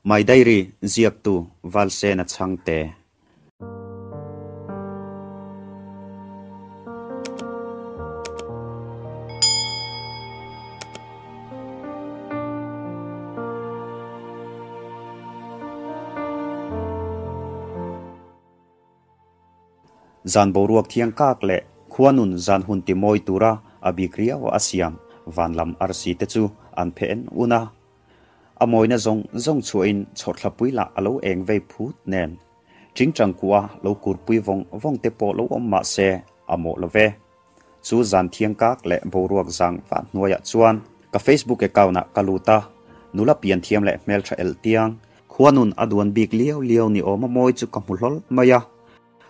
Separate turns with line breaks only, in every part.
My Diary ziaktu Valsena Chhangte. Zan boruak thiang kak leh khuanun zan hun ti mawi tura a bik riau a siam van lam arsi te chu an phe en un a. A mawina zawng zawng chhuahin chhawrthlapui lah a lo eng vei phut nen. Tingtang kua lo kurpui vawng vawng te pawh lo awm mah se a mawh lo ve. Chu zan thiang kak leh boruak zang vah hnuaiah chuan ka Facebook account ah ka lut a, nula pian thiam leh hmeltha elh tiang, khuanun a duan bik liau liau ni awm a mawi chu ka hmu hlawl mai a.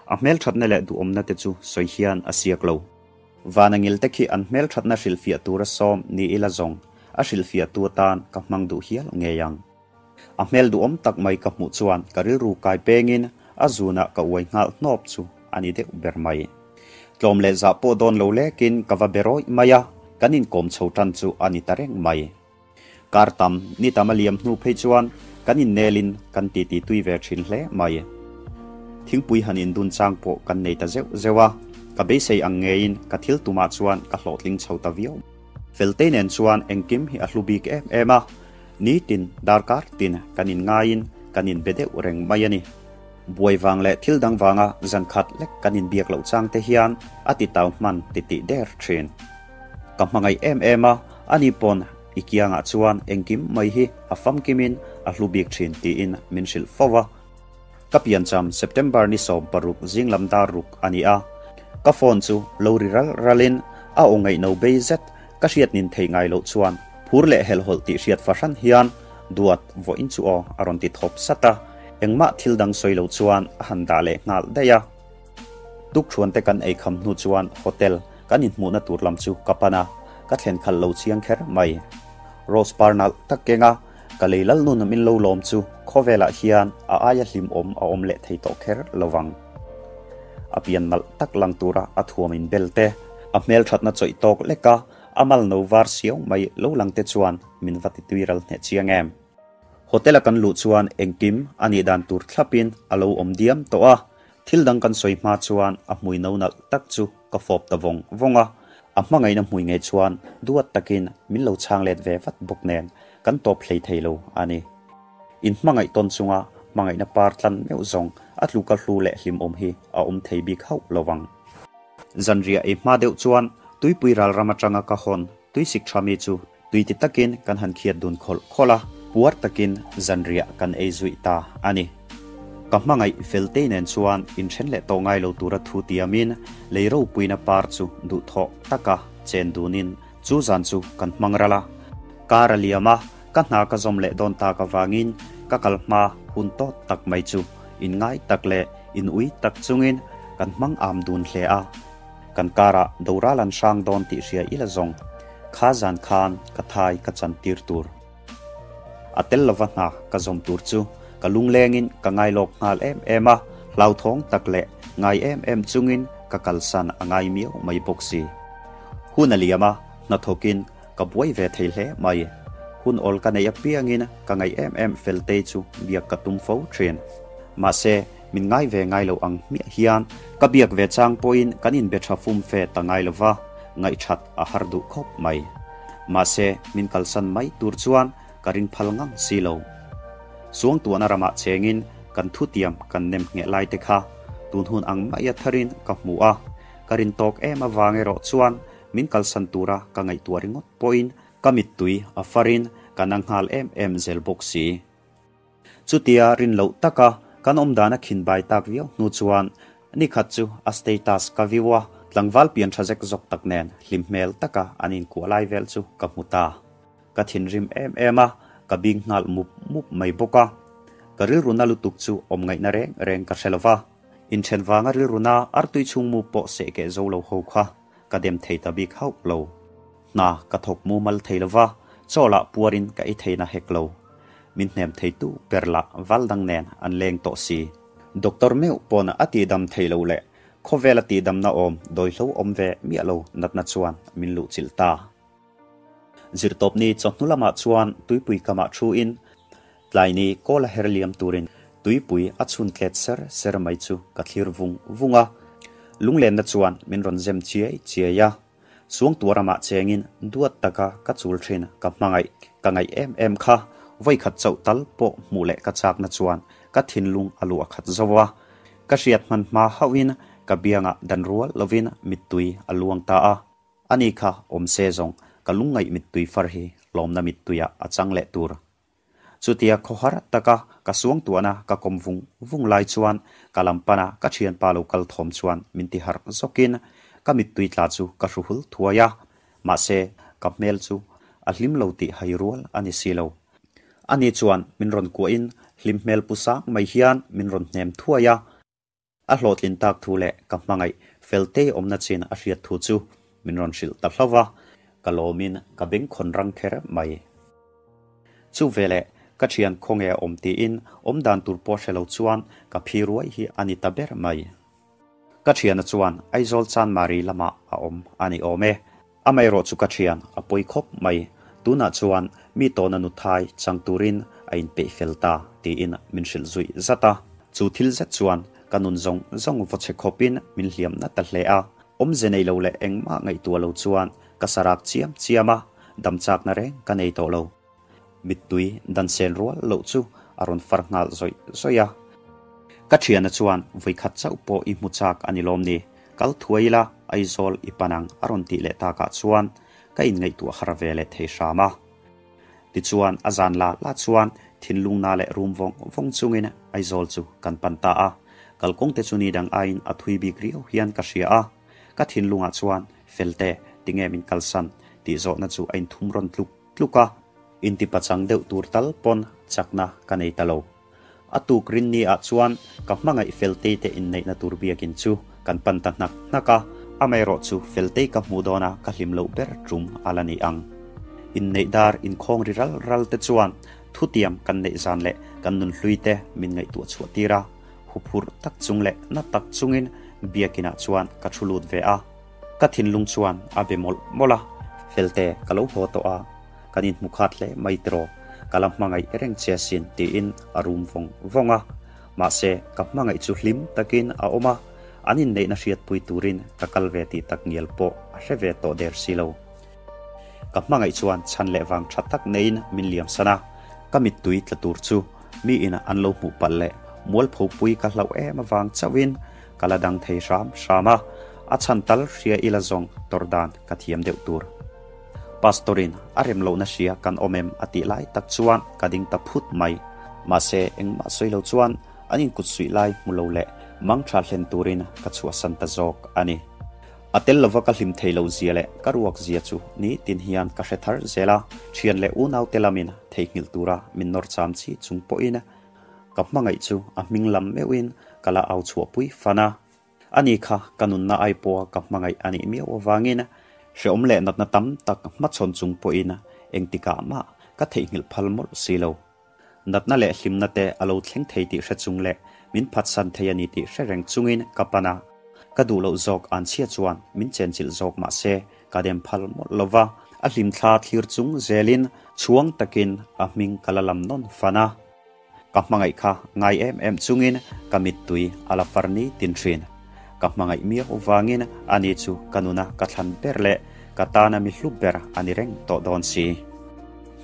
A hmelthatna leh duhawmna te chu sawi hian a siak lo. Vanangil te khi an hmelthatna hrilhfiah tura sawm ni ila zawng a hrilhfiah tu atan ka hmang duh hial ngei ang. A hmel duhawm tak mai ka hmuh chuan ka rilru kai pengin a zunah ka uai nghal hnawp chu a ni deuh ber mai. Tlawm leh zah pawh dawn lo lekin ka va be rawih mai a, kan inkawm chho tan chu a ni ta reng mai. Kar tam, ni tam a liam hnu phei chuan kan innelin kan titi tui ve thin hle mai. Thingpui han indun chang pawh kan nei ta zeuh zeuh a, ka beisei ang ngeiin ka thil tumah chuan ka hlawhtling chho ta viau. Feltei nen chuan engkim hi a hlu bik em em a, nitin darkar tin kan inngaiin kan inbe deuh reng mai a ni. Buai vang leh thil dang vanga zan khat lek kan inbiak loh chang te hian a ti tau hman titih der thin. Ka hmangaih em em a, ani pawn i kiangah chuan engkim mai hi a famkimin a hlu bik thin tiin min hrilh fo a. Ka piancham September ni 16 zinglam dar ruk a ni a, ka phone chu lo ri ral ralin a aw ngaihno bei zet ka hriat nin thei ngai loh chuan phur leh helhhawlh tih hriat fahran hian duat vawiin chu aw a rawn ti thawp sat a, engmah thil dang sawi lo chuan a han dah leh nghal daih a. Tukthuan te kan ei kham hnu chuan hotel kan inhmuhna tur lam chu ka pan a, ka thlen khalh lo chiang kher mai. Rose par nalh tak keng a, Ka lei lal nun min lo lawm chu khawvelah hian a aia hlimawm a awm leh thei tawh kher lo vang. A pian nalh tak lang tura a thuam in bel te, a hmelthatna chawih tawk lek a, a mal no var siau mai lo lang te chuan min va ti tui ral hneh chiang em. Hotel a kan luh chuan engkim a nih dan tur thlapin a lo awm diam tawh a, thil dang kan sawi hma chuan a hmui no nalh tak chu ka fawp ta vawng vawng a, a hmangaihna hmui ngei chuan duat takin min lo chhang let ve vat bawk nen kan tawp hlei thei lo a ni. In hmangaih tawn chunga hmangaihna par tlan meuh zawng a tluka hlu leh hlimawm hi a awm thei bik hauh lo vang. Zanriah ei hma deuh chuan tuipui ral ram atanga ka hawn tuisik tha mi chu tui ti takin kan han khiat dun khawlh khawlh a, puar takin zanriah kan ei zuih ta a ni. Ka hmangaih Feltei nen chuan inthen leh tawh ngai lo tura thu tiamin lei ropuina par chu duhthawh taka chen dunin chu zan chu kan hmang ral a. Kar a liam a, ka hna ka zawm leh dawn tak avangin ka kal hma hun tawt tak mai chu inngai tak leh inui tak chungin kan hmang am dun hle a. Kan karah doral an hrang dawn tih hria ila zawng, kha zan khan ka thai ka chan tir tur. A tel lova hna ka zawm tur chu ka lunglengin ka ngailawk nghal em em a, hlauthawng tak leh ngai em em chungin ka kalsan a ngai miau mai bawk si. Hun a liam a, hnathawkin ka buai ve thei hle mai. Hun awl ka neih apiangin ka ngaih em em Feltei chu biak ka tum fo thin. Mahse, min ngai ve ngai lo ang hmiah hian ka biak ve chang pawhin kan inbe tha fum fe ta ngai lo va, ngaihthat a har duh khawp mai. Mahse, min kalsan mai tur chuan ka ring phal ngang si lo. Suangtuahna ramah chengin kan thutiam kan nem ngheh lai te kha tun hun ang maia tharin ka hmu a, ka rin tawk em avang erawh chuan min kalsan tura ka ngaihtuah ringawt pawhin ka mittui a farin ka na nghal em em zel bawk si. Chutia rin loh taka kan awm dan a khin bai tak viau hnu chuan nikhat chu a status ka view a, tlangval pian tha zek zawk tak nen hlim hmel taka an inkuah lai vel chu ka hmu ta. Ka thinrim em em a, ka bing nghal mup mup mai bawk a. Ka rilru na lutuk chu awm ngaihna reng reng ka hre lo va. Inthen vanga rilru na artui chhung mu pawh seh keh zo lo ho kha ka dem thei ta bik hauh lo. Hna ka thawk mumal thei lo va, chaw lah puarin ka ei thei na hek lo. Min hnem theitu ber lah val dang nen an leng tawh si. Doctor meuh pawn a tihdam thei lo leh khawvela tihdamna awm dawihlo awm ve miah lo natna chuan min luhchilh ta. Zirtawpni chawhnu lamah chuan tuipui kamah thu in. Tlaini kawl a her liam turin tuipui a chhun tlet ser ser mai chu ka thlir vung vung a. Lunglenna chuan min rawn zem chiai chiai a. Suangtuah ramah chengin duat taka ka chul thin ka hmangaih ka ngaih em em kha vawikhat chauh tal pawh hmuh leh ka chakna chuan ka thinlung a luah khat zo a. Ka hriat hman hma hauhin ka biangah dan rual lovin mittui a luang ta a. Ani kha awm se zawng ka lungngaih mittui far hi lawmna mittuiah a chang leh tur. Chutia khawhar taka ka suangtuahna ka kawm vung vung lai chuan ka lam pana ka thianpa lo kal thawm chuan min ti harh zawkin ka mittui tla chu ka hru hul thuai a, mahse ka hmel chu a hlim lo tih hai rual a ni si lo. Ani chuan min rawn kuahin hlim hmel pu sang mai hian min rawn hnem thuai a. A hlawhtlin tak thu leh ka hmangaih Feltei awmna chin a hriat thu chu min rawn hrilh ta hlauh a, ka lawmin ka bengkhawn rang kher mai. Chu veleh ka thian khawnge a awm tiin awm dan tur pawh hre lo chuan ka phi ruai hi a ni ta ber mai. Ka thiana chuan Aizawl Chanmari lamah a awm a ni awm e. Amaherawh chu ka thian a pawi khawp mai, tunah chuan mi tawna nuthai chang turin a inpeih fel ta tiin min hrilh zui zat a. Chu thil zet chuan ka nun zawng zawng vaw chhe khawpin min hliam na ta hle a. Awmze nei lo leh engmah ngaihtuah lo chuan ka sarak chiam chiam a, dam chakna reng ka nei tawh lo. Mittui dan sen rual loh chu a rawn far nghal zawih zawih a. Ka thiana chuan vawikhat chauh pawh i hmu chak a ni lawm ni, kal thuai ila Aizawl i pan ang a rawn tih leh takah chuan ka inngaihtuah har ve leh thei hram a. Tichuan a zan la la chuan thinlung na leh rum vawng vawng chungin Aizawl chu kan pan ta a. Kalkawngte chu ni dang aiin a thui bik riau hian ka hria a. Ka thinlungah chuan Felte tinge min kalsan tih zawhna chu a inthum rawn tluk tluk a, intipachang deuh tur tal pawn chakna ka nei ta lo. A tuk rinni ah chuan ka hmangaih Feltei te inneihna tur biakin chu kan pan ta hnak hnak a, amaherawh chu Feltei ka hmuh dawna ka hlim loh ber tum a la ni ang. Inneih dar inkhawng ri ral ral te chuan thutiam kan neih zan leh kan nunhlui te min ngaihtuah chhuah tir a, huphurh tak chung leh na tak chungin biakinah chuan ka thu lut ve a. Ka thinlung chuan a be mawlh mawlh a, Felte ka lo haw tawh a, kan inhmu khat hle mai tiraw, ka la hmangaih reng che asin tiin a rum vawng vawng a. Mahse, ka hmangaih chu hlim takin a awm a, an inneihna hriatpui turin ka kal ve tih tak ngial pawh a hre ve tawh der si lo. Ka hmangaih chuan chhan leh vang tha tak neiin min liamsan a, ka mittui tla tur chu mi in an lo hmuh palh leh mualphopui ka hlauh em avang chauhin Ka la dang thei hram hram a, a chhan tal hria ila zawng tawrh dan ka thiam deuh tur. Pastor-in a rem lohna hria kan awm em a tih lai tak chuan ka ding ta phut mai. Mahse, engmah sawi lo chuan an inkut suih lai hmu lo leh mangtha hlen turin ka chhuahsan ta zawk a ni. A tel lova ka hlim thei lo zia leh ka ruak zia chu nitin hian ka hre thar zel a, thian leh unaute lamin theihnghilh tura min nawr cham chi chung pawhin Ka hmangaih chu a hming lam meuhin ka la au chhuahpui fan a. Ani kha ka nunna ai pawha ka hmangaih a nih miau avangin hrehawm leh natna tam tak hmachhawn chung pawhin engtikah mah ka theihnghilh phal mawlh si lo. Natna leh hlimna te a lo thleng thei tih hre chung leh min phatsan thei a ni tih hre reng chungin ka pan a. Ka duh loh zawk anchhia chuan min chenchilh zawk mah se ka dem phal mawlh lo va. A hlimthla thlir chung zelin chhuang takin a hming ka la lam nawn fan a. Ka hmangaih kha ngai em em chungin ka mittui a la far ni tin thin. Ka hmangaih miau vangin ani chu ka nuna ka thlan ber leh ka tana mi hlu ber a ni reng tawh dawn si.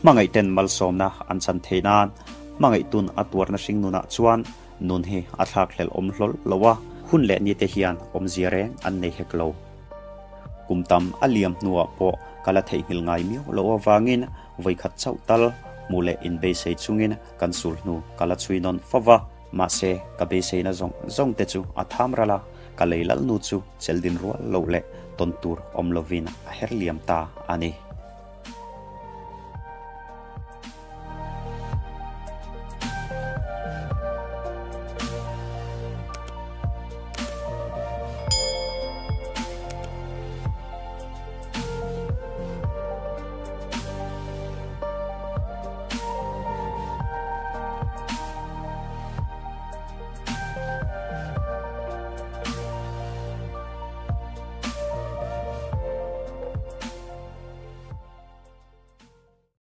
Hmangaihten malsawmna an chan theih nan hmangaihtun a tuarna hring nunah chuan nun hi a thlakhlelh awm hlawl lo a, hun leh nite hian awmzia reng an nei hek lo. Kum tam a liam hnuah pawh ka la theihnghilh ngai miau loh avangin Vawikhat chauh tal hmuh leh inbeisei chungin kan sul hnu ka la chhui nawn fo va, mahse ka beiseina zawng zawng te chu a tham ral a, ka lei lal nu chu chel din rual loh leh tawn tur awm lovin a her liam ta a ni.